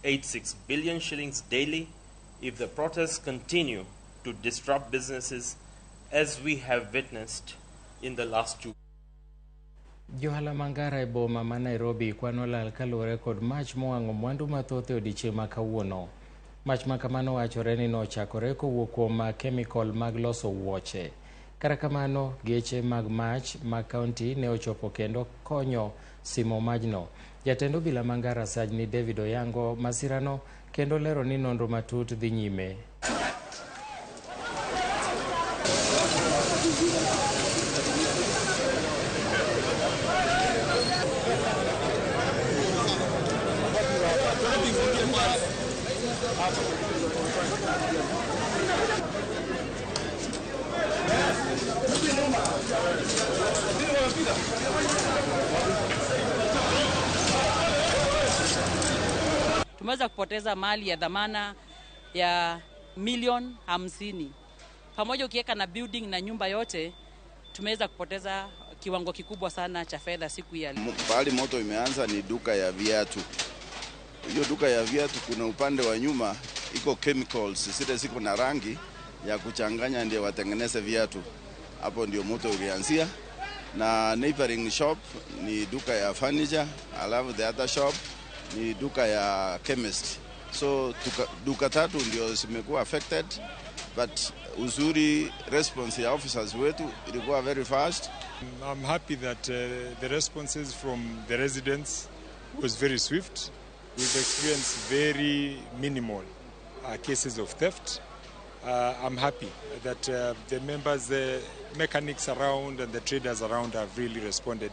1.86 billion shillings daily if the protests continue to disrupt businesses as we have witnessed in the last 2. Johala mangara e boma ma Nairobi kwano lal kaluwore kod mach mowang'o mwandu mathoth e odiechieng' ma kawuono. Mach ma kamano wachore ni nochakore kowuok kuom kemikol mag loso wuoche. Kata kamano, geche mag mach mag kaunti ne ochopo kendo konyo simo majno. Jatend obila Mangara Sajni David Oyango masirano kendo lero ni nonro matut dhi nyime. Tumeweza kupoteza mali ya dhamana ya milioni 50. Pamoja ukiweka na building na nyumba yote, tumeweza kupoteza kiwango kikubwa sana cha fedha siku ya leo. Pahali moto imeanza ni duka ya viatu. Hiyo duka ya viatu kuna upande wa nyuma iko chemicals zile ziko na rangi ya kuchanganya ndio watengeneze viatu. Hapo ndio moto ulianzia. Na neighboring shop ni duka ya furniture, alafu the other shop ni duka ya chemist. So duka tatu ndio zimekuwa affected, but uzuri response ya officers wetu ilikuwa very fast. I'm happy that the responses from the residents was very swift. We've experienced very minimal cases of theft. I'm happy that the members, the mechanics around and the traders around have really responded.